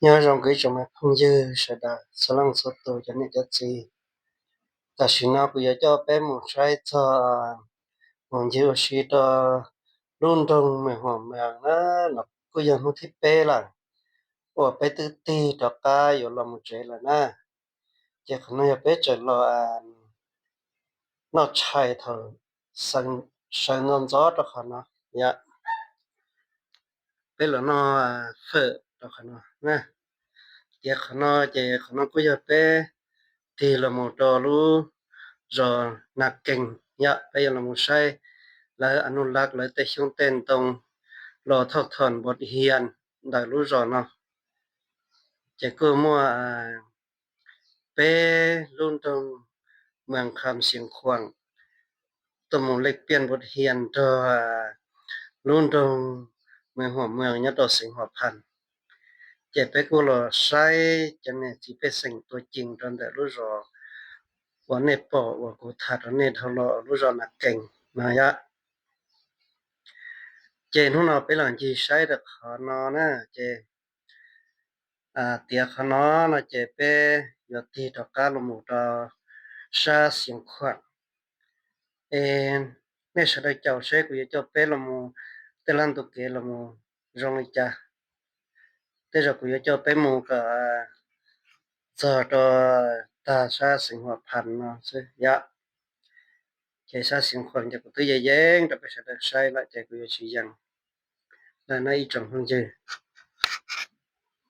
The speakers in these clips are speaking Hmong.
Nyob zoo kuv ib tsoom phooj ywg sawv daws txhua leej txhua tus cov niam cov txiv. Tam sim no kuv yuav coj peb mus saib txog mus ncig ua si rau lub nroog Mws Huam Mws na, no kuj yog hnub thib peb lawm uas peb twb tig rov qab yuav los mus tsev lawm na. Ces qhov no yog peb tseem los noj tshais thaum sawv ntxov ntxov rau qhov no, yog peb los noj fawm rau qhov no na. Tias qhov no ces qhov no kuj yog peb tig los mus rau lub zos Nas Kees, yog peb yuav los mus saib lawv a nu lav lawv tej xyoob tej ntoo los thauj thom npos hias ntawm lub zos no. Ces kuj muaj peb lub nroog Mws Kham Xeev Khuam tuaj mus lej piaj npos hias nrog lub nroog Mws Huam Mws nyob rau xeev Huam Phas. Ces peb kuj los saib cov niam txiv pej xeem tuaj cees rau ntawm lub zos uas nej pom uas kuv tham rau nej dhau los lub zos Nas Kees no yom. Ces hnub no peb los ncig saib rau qhov no na, ces tias qhov no no ces peb yuav tig rov qab los mus rau sab Xeev Khuam. Es nej sawv daws caum seb kuv yuav coj peb los mus tej lab ntu kev los mus zoo li cas. Tej zaum kuv yuav coj peb mus kom txog rau tag sab xeev Huam Phas no xwb yom. Ces sab xeev Khuam ces kuv twb yeej yeej rau peb sawv daws saib lawm ces kuv yuav tsis yees lawm no ib tsoom phooj ywg.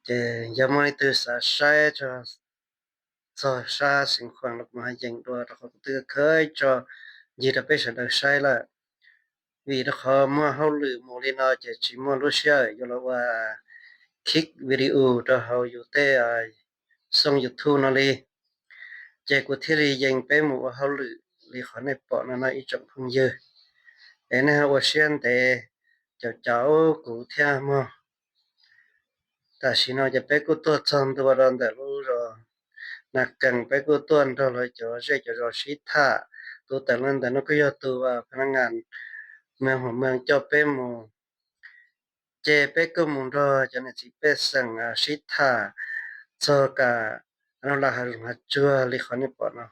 Ces yog muaj leej twg xav saib txog sab xeev Khuam los kuv mam yees dua rau qhov kuv twb khawb tso ncig rau peb sawv daws saib lawm. Vim rau qhov muaj hauj lwm mus li no ces tsis muaj lub sij hawm yuav los ua khib video rau hauv yus tej xoo YouTube no li. Ces kuv thiaj li yees peb mus ua hauj lwm li qhov nej pom no no ib tsoom phooj ywg. Es nej ho ua siab ntev caum caum kuv thiab mog. Tam sim no ces peb kuj tuaj txog ntua rau ntawm lub zos Nas Kees, peb kuj tuaj nrog lawv cov zej cov zos sib tham. Tus tawm los ntawm no kuj yog tus pha na ngas Mws Huam Mws coj peb mus. Ces peb kuj mus nrog cov niam txiv pej xeem sib tham txog kam laj hav zoov hav tsuag li qhov nej pom no.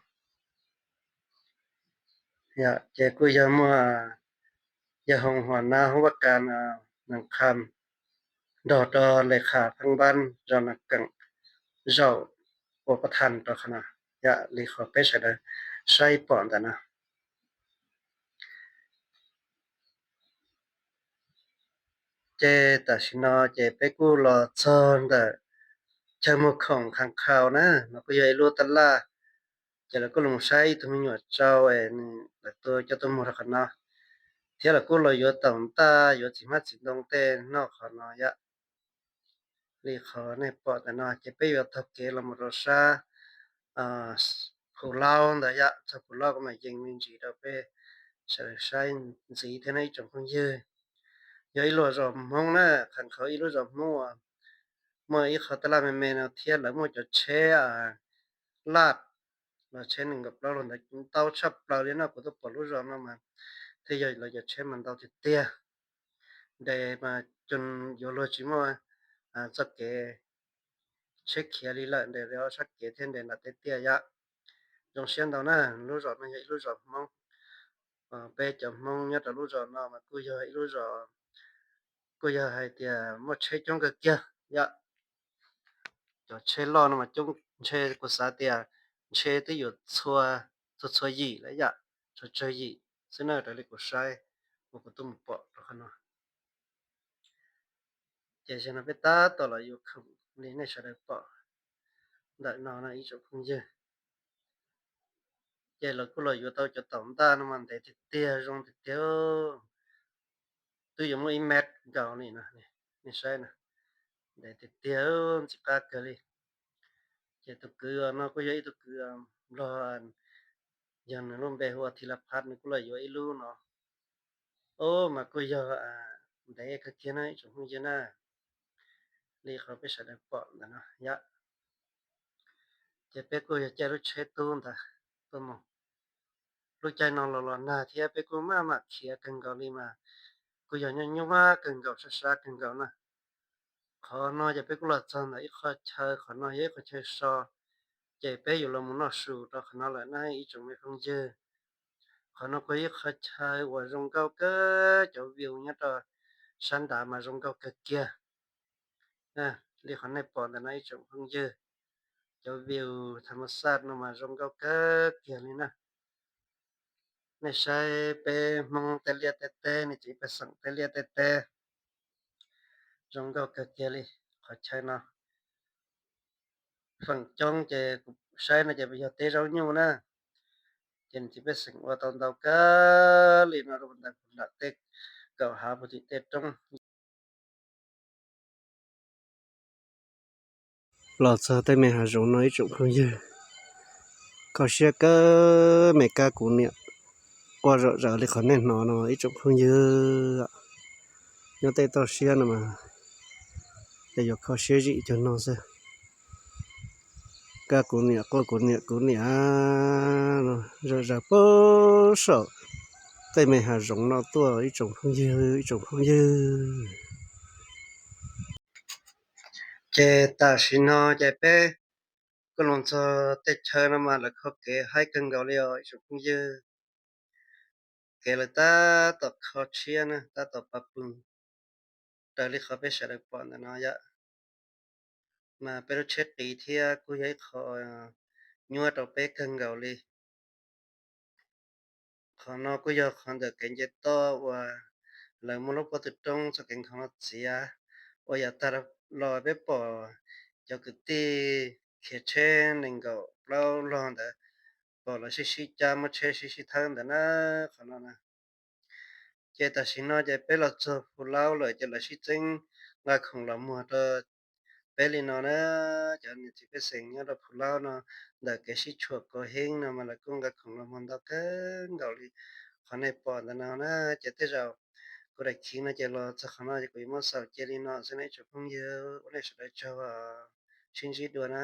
Ces kuj yog muaj yawg Hoo Huam Nab Hoob Vaj Kas Nas Kham nrog rau Lej Kham Pheej Npab zos Nas Kees zaum ua pov thawj rau qhov no, yam li qhov peb sawv daws saib pom ntawm no. Ces tam sim no ces peb kuj los txog ntawm chaw muag khoom Khas Khau na, no kuj yog ib lub tab laj. Ces lawv kuj los saib ib tug me nyuam tsau es nws lawv tuaj coj tuaj muag rau qhov no, thiab lawv kuj los yuav taum ntaj yuav txiv hmab txiv ntoo tej noj qhov no yom. Li qhov nej pom ntawm no ces peb yuav taug kev los mus rau sab Phu Laub ntawd yom, txog Phu Laub kuv mam yees me ntsis rau peb sawv daws saib ntxiv thiab na ib tsoom phooj ywg. Yog ib lub zos Hmoob na, Khas Khau ib lub zos Hmoob uas muaj ib qho tab laj me me no thiab lawv muaj cov tsheb laj los tsheb nees nkaum plaub los ntawd ntau tshaj plaws li no, kuv tuaj pom lub zos no mas thiaj yog lawv cov tsheb mas ntau tiag tiag. Ntes mas yuav luag tsis muaj txoj kev tsheb khiav li lawm, ntes li ob sab kev thiab ntes nram tej tiaj yom. Zoo siab ntau na, lub zos no yog ib lub zos Hmoob. Peb cov Hmoob nyob rau lub zos no mas kuj yog ib lub zos kuj yog hais tias muaj tsheb coob kawg kiag yom. Cov tsheb loj no mas coob, ntshe kuv xav tias ntshe twb yuav txhua txhua yim lawm yom, txhua tsawg yim xwb na raws li kuv saib uas kuv tuaj mus pom rau qhov no. Ces zaum no peb tab tom los yuav khoom li nej sawv daws pom ntawm no no ib tsoom phooj ywg. Ces lawv kuj los yuav tau cov taum ntaj no mas ntev tiag tiag, zoo tiag tiag, twb yuav muaj ib mev nkaus li no, nej saib na, ntev tiag tiag, ntxim qab kawg li. Ces tus kwv no kuj yog ib tug kwv Nplog, yog nws lub npe hu ua Thi La Phav, nws kuj los yuav ib lub no. Ub, mas kuj yog ntev kawg kiag na ib tsoom phooj ywg na, li qhov peb sawv daws pom ntawm no yom. Ces peb kuj yog caij lub tsheb tub ntawd tuaj mus. Lub caij no los los nag thiab peb kuj maj mam khiav kawg nkaus li mas kuj yog nyuaj nyuaj kawg nkaus, sab sab kawg nkaus na. Qhov no ces peb kuj los txog ntawm ib qho chaw, qhov no yog ib qho chaw so, ces peb yuav los mus noj su rau qhov no lawm na ib tsoom me phooj ywg. Qhov no kuj yog ib qho chaw uas zoo nkauj kawg, cov view nyob rau sab nrad mas zoo nkauj kawg kiag. Li qhov nej pom ntawm no ib tsoom phooj ywg, cov view tham mas xaj no mas zoo nkauj kawg kiag li na. Nej saib peb Hmoob tej liaj tej teb, nej tsis peb xeem tej liaj tej teb, zoo nkauj kawg kiag li qhov chaw no. Feem coob ces kuv saib no ces yog teb zaub nyuj na, ces nws tsis peb xeem ua tau ntau kawg li no rau ntawm kuv nram tej kaum hav puag tim tej roob. Los txog tej me hav zoov no ib tsoom phooj ywg, kho siab kawg, me kab kuv niam quaj zom zaws li qhov nej hnov no ib tsoom phooj ywg. Nyob tej toj siab no mas ces yuav kho siab zim cuag no xwb. Kab kuv niam quaj kuv niam kuv niam no zom zaws puag saum tej me hav zoov no tuaj ib tsoom phooj ywg, ib tsoom phooj ywg. Ces tam sim no ces peb kuj los txog tej chaw no mas lawv kho kev haib kawg nkaus li os ib tsoom phooj ywg. Kev lawv tab tom kho tshiab na, tab tom pab pw raws li qhov peb sawv daws pom ntawm no yom. Mas peb lub tsheb qis thiab kuj yog ib qho nyuaj rau peb kawg nkaus li. Qhov no kuj yog qhov ntawm kev nce toj uas lawv muab lub pob tw roob txoj kev nkhaus no txiav, uas yav tag los peb pom cov kwv tij khiav tsheb nees nkaum plaub log ntawd, pom lawv sib sib cab muab tsheb sib sib thawb ntawd na. Qhov no na, ces tam sim no ces peb los txog Phu Laub lawm ces lawv sib txeeb nqa khoom los muag rau peb li no na. Cov niam txiv pej xeem nyob rau Phu Laub no, ntawm kev sib tshuam kov heeb no mas lawv kuj nqa khoom los muag ntau kawg nkaus li qhov nej pom ntawm no na. Ces tej zaum kuv daim khiv no ces los txog qhov no ces kuv yuav muab xaus cia li no xwb na ib tsoom phooj ywg, ua nej sawv daws tsaug, sib ntsib dua na.